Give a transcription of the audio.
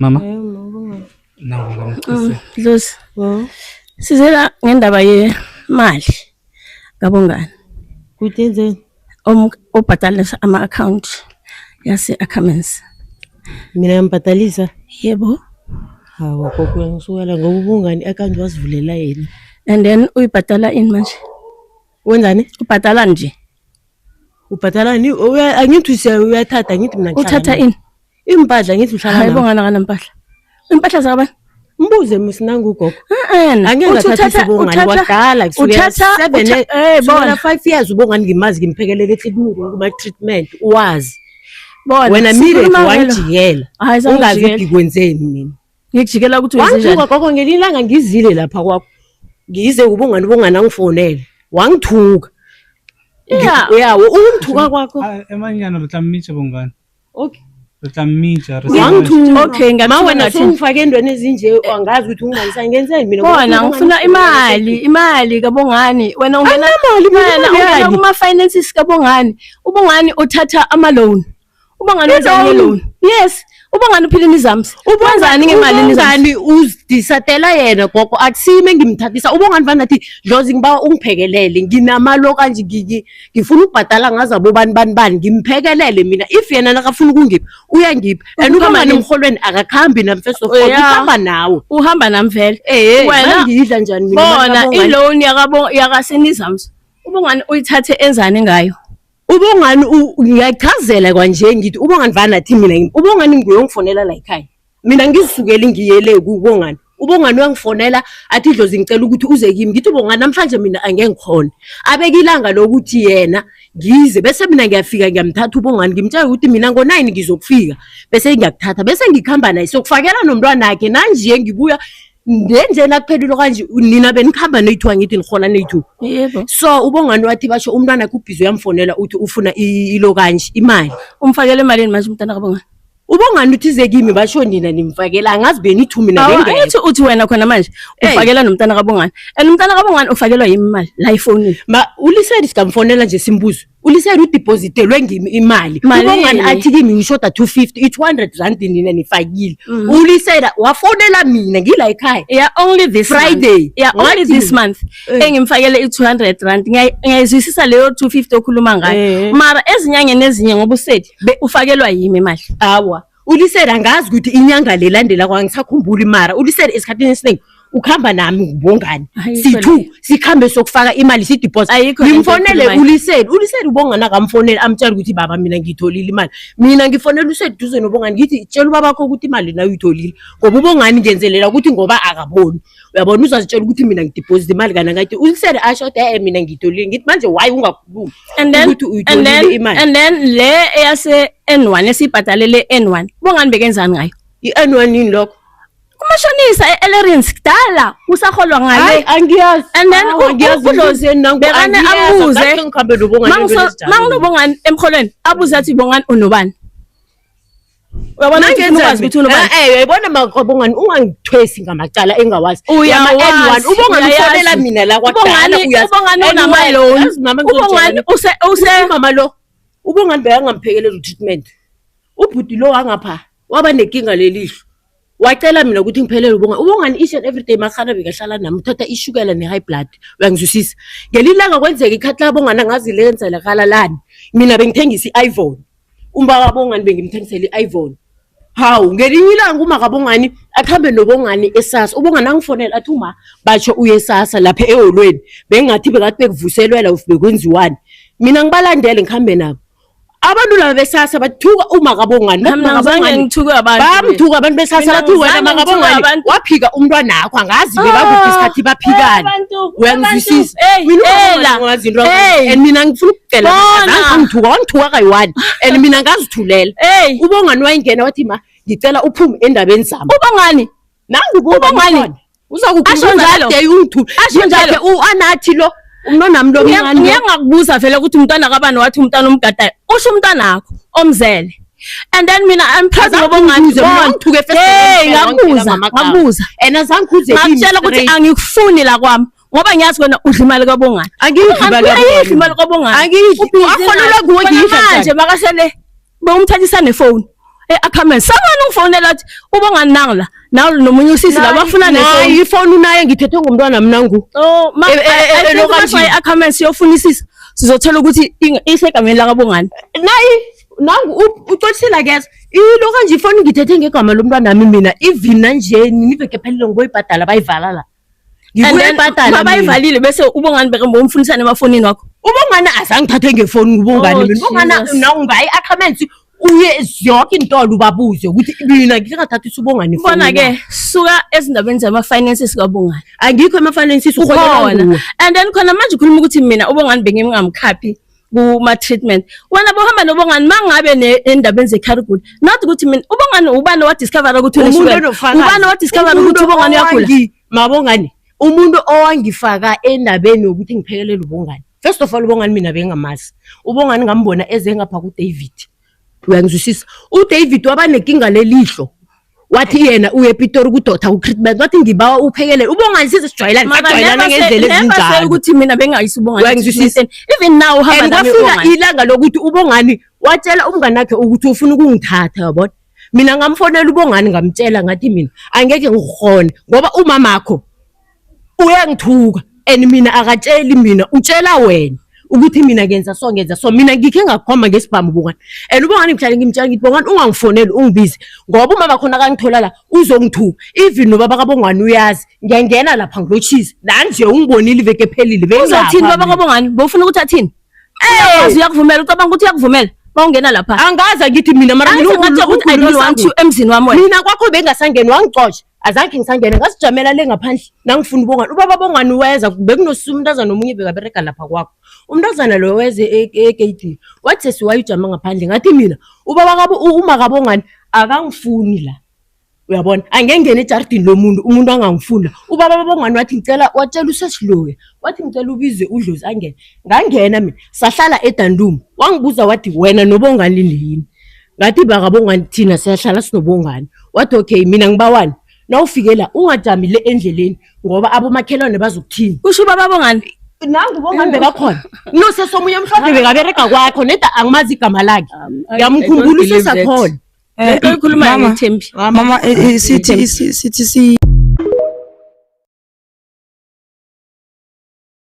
Mama. Nangu ngamcise. Dlozi. Sizela ngendaba yemali kabongani. Kutenzeni? Obhadalisa ama-account yase-Ackermans. Mina ngiyambhadalisa. Yebo. Hawu gogo uyangisuwela ngoba ubungani i-account wazivulela yena. And then uyibhadala ini manje? Wenzani? Ubhadala nje. Ubhadalani? Angithi uyathatha angithi mina ngihlala Uthatha nawe. ini? Impahla ngithi uhlala Hayi nami. bongani akanampahla. Impahla zakabani? Mbuze musinanga ugogo. Eh, Angeke ngathathisa ubongani kwadala kusukela uthatha 7 bona kusukela 5 years ubongani ngimazi ngimphekele eklinikhi kuma treatment uwazi. bona Wena mire sikhuluma ngelo. wangijikela. Hayi Ungazi zangijikela. ngikwenzeni mina. Ngikujikela ukuthi wenze njani. Wangithuka gogo ngelinye ilanga ngizile lapha kwakho. Ngize ubongani ubongani angifonele. Wangithuka. Yeah. Yawo ungithuka kwakho. Emanyana re tla mmitša bongani. Okay. Re tla mmitša re Wangithuka. Okay, Ma ngiyakuthuka wena ngathini? sewungifake entweni ezinje angazi ukuthi unganisa ngenzeni mina. ngoba Bona ubongani ngifuna imali, imali kabongani. Wena ungena Anginamali mina, wena imali ungena yani. kuma finances kabongani. Ubongani uthatha ama loan. Ubongani wenza I-loan? nge loan. Yes, ubongani uphila imizamsi. Wenzani ngemali imizamsi? Ubongani uzidisatela yena gogo akusimi engimthathisa ubongani vane athi dlozi ngibawa ungiphekelele nginamalo kanje ngifuna ukubhadala ngazo abobani bani bani ngimphekelele mina if yena nakafuna ukungipha uyangipha and Ukhamba ubongani nini? emholweni akakhambi nami first of all Yeah. ukhamba nawe Uhamba nami vele. eh Wena- ngiyidla njani mina imali Bona kaBongani? i-loan yakabo yakasenizamsi. Ubongani uyithathe enzani ngayo? Ubongani ngiyachazela kwanje ngithi ubongani vane athi mina ubongani nguye ongifonela la ekhaya mina ngizisukele ngiyele kubongani ubongani uyangifonela athi idlozi ngicela ukuthi uze kimi ngithi ubongani namhlanje mina angeke ngikhone abeke ilanga lokuthi yena ngize bese mina ngiyafika ngiyamthatha ubongani ngimtshela ukuthi mina ngo-9 ngizokufika bese ngiyakuthatha bese ngikhamba naye sokufakela nomntwanakhe nanje ngibuya ndenje nakuphelile kanje nina benikhamba noyi-two angithi nihola noyi-two. Yebo. So ubongani wathi basho umntwana kubhizi uyamfonela uthi ufuna ilo kanje imali. Umfakele emalini manje umntana kabongani? Ubongani uthi ize kimi basho nina nimfakela angazi benithi mina Awu, bengekho. angithi uthi wena khona manje Eh. ufakela nomntana kabongani. And umntana kabongani ufakelwa yimi imali la efonini. Ma ulisedi sikamfonela nje simbuzo. Ulisedi udepositelwe ngimi imali. Malini? Ubongani athi kimi ngishoda 250 i200 rand nina nifakile. Uliseda wafonela mina ngila ekhaya. Yeah, only this Friday. month. Yeah, only Ngathi this month. Eh. Engimfakele i200 rand. Ngiyayizwisisa leyo 250 okhuluma ngayo. Eh. Mara ezinyangeni ezinye ngoba usedi ufakelwa yimi imali. Awa. Uliseda angazi ukuthi inyanga le landela kwangisakhumbuli mara uliseda esikhathini esiningi ukhamba nami ngubongani Ayikho sithu leyo. sikhambe sokufaka imali sideposit Ayikho lento ngimfonele oyikhulumayo. ulisedi ulisedi ubongani akamfoneli amtshela ukuthi baba mina ngiyitholile imali mina ngifonela usedi duze nobongani ngithi tshela ubabakho ukuthi imali nayo uyitholile ngoba ubongani ngenzelela ukuthi ngoba akaboni uyabona uzazitshela ukuthi mina ngideposit imali kana ngathi ulisedi asho ukuthi eh mina ngiyitholile ngithi manje why ungakhulumi And then ukuthi and uyitholile then imali and then le eyase N1 esibhadalele N1. Bongani bekenzani ngayo? i-N1 yini lokho Kumashonisa e-Ellerines kudala usaholwa Hayi ngale. angiyazi. And then Awu, angiyazi uDlozi ngizeni nangu, bekane angiyazi, ambuze. angakhe ngikhambe nobongani entweni ezinjalo. Manginobongani emholweni abuze athi bongani unobani. Uyabona ukuthi ufuna ukwazi ukuthi unobani. Eh, eh, uyayibona makabongani ungangithwesi ngamacala engawazi. Uyawazi, Yama N1 ubongani uyayazi. ufonela mina la kwadala Ubongani uyazi. ubongani And unama wena, loan. yazi mama ngizokutshela Ubongani use use umama lo ubongani bekangamphekeleli u-treatment. Ubhuti lo wangapha waba nenkinga lelihlo. Wacela mina ukuthi ngiphelele ubongani. Ubongani each and every day makhana bekahlala nami uthatha ishukela ne-high blood. Uyangizwisisa? Ngelinye ilanga kwenzeka ikhathi labongani angazi lenzela kalalani. Mina bengithengisa i-iPhone. Umba kabongani bengimthengisela i-iPhone. Hawu ngelinye ilanga uma kabongani akhambe nobongani esasa ubongani angifonela athi uma batsho uye esasa lapha eholweni bengathi bekathi bekuvuselwela uf bekwenziwani mina ngibalandele ngikhambe nabo abantu laba besasa bathuka uma kabongani bathi Mina ngizange makabongani ngithuke abantu. bamthuka abantu besasa Mina bathi wena ngizange ngithuke makabongani abantu. waphika umntwanakho angazi bebakuphi isikhathi baphikani Abantu, uyangizwisisa abantu, hey, mina ela, ubongani ngazi into hey. and mina ngifuna ukugcela Bona. azange angithuka wangithuka kayi-one and mina ngazithulela Hey, ubongani wayengena wathi ma ngicela uphume endabeni zami ubongani nangu Ubongani. ubongani uzakukhumbuza Asho njalo. that day ungithu Asho njalo. Anathi lo umnonami lo mncane lo. Ngiyangakubuza vele ukuthi umntwana kabani wathi umntwana omgadayo. Usho umntwana wakho omzele. And then mina I'm proud Azange ngobongani. ungibuze, mina wangithuka efestileni Hey, phela, ngakubuza, wangitshela ngamagama. ngakubuza. And azange uze kimi Ngakutshela ukuthi straight. angikufuni la kwami ngoba ngiyazi wena udla imali kabongani. Angiyidli imali Uyayidla kaBongani. imali kabongani. Angiyidli. Ubhizi Wakholelwa nayo. nguwe Khona ngiyidla manje njani? makasele bewumthathisa nefoni. e-Ackerman. Someone ungifonela athi uBongani nangu la. Nawu nomunye usisi la bafuna naye nefoni. ifoni unaye ngithethe ngomntwana mnangu. Oh, ma I think Lokanje. masiya e-Ackerman siyofunisisa. Sizothola ukuthi isegameni lakaBongani. Nayi nangu ucotshisela keza ilo kanje ifoni ngithethe ngegama lomntwana nami mina even nanje niveke phelile ngiboyibhadala bayivala la. And then Ngibuye mabayivalile bese uBongani bekembomfunisana emafonini wakho. Ubongani azangithathe ngefoni ngubongani Oh, mina. Ubongani Jesus. na ungayi Ackermans uye zonke intolo ubabuze ukuthi mina ngingathathisa ubongani ifoni. Bona ke suka ezindabeni zama-finances kaBongani. Angikho ema-finances uholela Ukhona. nguwe. And then khona manje ukhuluma ukuthi mina uBongani bengingamkhaphi kuma-treatment. Wena bohamba noBongani mangabe endabeni ze-Cargood. Not ukuthi mina uBongani ubani wadiscover ukuthi Umuntu uneshukela. onofakazi. Ubani wadiscover Umuntu ukuthi uBongani uyagula. Mabongani, umuntu owangifaka endabeni yokuthi ngiphekelele uBongani. First of all uBongani mina bengingamazi. Ubongani ngambona eze ngapha kuDavid. Uyangizwisisa? uDavid waba nenkinga lelihlo. Wathi yena uye ePitori kudotha ku-treatment wathi ngibawa uphekelele. Ubongani size sijwayelane, Mara sajwayelana never say- ngendlela never say ezinjalo. ukuthi mina bengayisi uBongani. Uyangizwisisa? e-treatmenteni. Even now uhamba And nami kwafika uBongani. ilanga lokuthi uBongani watshela umngani wakhe ukuthi ufuna ukungithatha yabona. Mina ngamfonela uBongani ngamtshela ngathi mina angeke ngikukhone ngoba umamakho uyangithuka and mina akatsheli mina utshela wena ukuthi mina ngenza so ngenza so mina ngikhe ngakhomba ngesibhamu Bongani. And uBongani ngihlale ngimtshela ngithi Bongani ungangifoneli ungibize ngoba umama khona akangithola la uzongithuka. Even nobaba kaBongani uyazi ngiyangena lapha ngilotshise nanje ungibonile iveke ephelile Uzothini bengilapha baba mina. kaBongani? Bofuna ukuthi athini? Uyakwazi uyakuvumela ucabanga ukuthi uyakuvumela mawungena lapha. Angazi angithi mina mara mina Angithi ngathi ukuthi I don't want you emzini wami wena. mina kwakho bengasangeni wangixosha azange ngisangene ngasijamela le ngaphandle nangifuna uBongani. Ubaba Bongani weza bekunosusa umntazana omunye bekaberega lapha kwakho. Umntazana lo weze egeyidini wathi sesi wayujama ngaphandle ngathi mina ubaba kabo uma kaBongani akangifuni la. Uyabona angengena ejardini lomuntu umuntu angangifuni la. Ubaba kaBongani wathi ngicela watshela usesiloya wathi ngicela ubize udlozi angene. Ngangena mina sahlala eDandumu wangibuza wathi wena noBongani niyini. Ngathi bakaBongani thina siyahlala sinoBongani. Wathi okay mina ngibawani nawufike la ungajami le endleleni ngoba abomakhelwane bazokuthini. Kusho ubaba Bongani. Nangu Bongani bekakhona. Nosesomunye mhlawumbe bekaberega kwakho neda angimazi igama lakhe. Ngiyamkhumbula usesakhona. Lento oyikhulumayo Mama. ngithembi. Mama, sithi sithi si